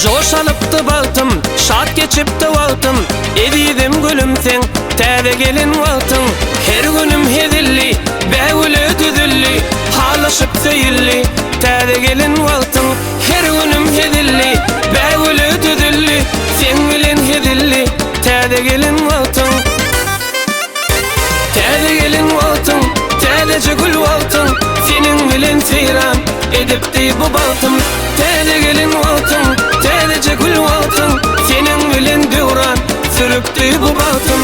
Joş alypdy bagtym, şat geçipdi wagtym, Ezizim gülüm seň täze gelin wagtyň. Her günüm hezilli, bägüle düzüldi, Halaşyp söýüldi täze gelin wagtyň. Her günüm hezilli, bägüle düzüldi, Seň bilen hezilli täze gelin wagtyň. Täze gelin wagtyň, täzeje gül wagtyň, Seniň bilen seýran edipdi bu bagtym. Täze gelin wagtyň, täzeje gül wagtyň, Seniň bilen döwran sürüpdi bu bagtym.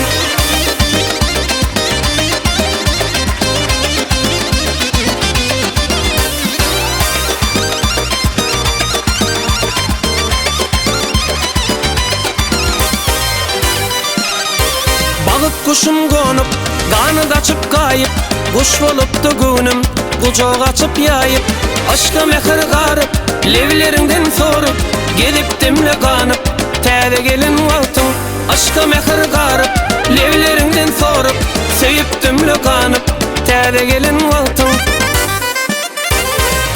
Bagyt guşum gonup, ganat açyp gaýyp, Guş bolupdy göwnüm, gujak açyp ýaýyp, Yşka mähir garyp, lebleriňden sorup, Gezipdim-le ganyp, täze gelin wagtyň. Yşka mähir garyp, lebleriňden sorup, Söýüpdim-le ganyp, täze gelin wagtyň.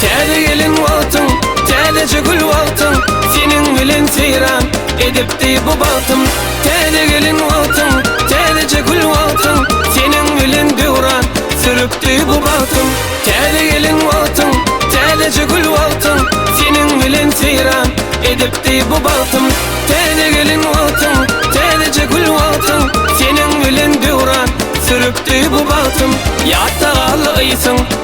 Täze gelin wagtyň, täzeje gül wagtyň, Seniň bilen seýran edipdi bu bagtym. Täze gelin wagtyň, täzeje gül wagtyň, Seniň bilen döwran sürüpdi bu bagtym. Täze gelin wagtyň, täzeje gül wagtyň, Seniň bilen seýran edipdi bu bagtym. Täze gelin wagtyň, täzeje gül wagtyň, Seniň bilen döwran sürüpdi bu bagtym. Ýatda galdy ysyň.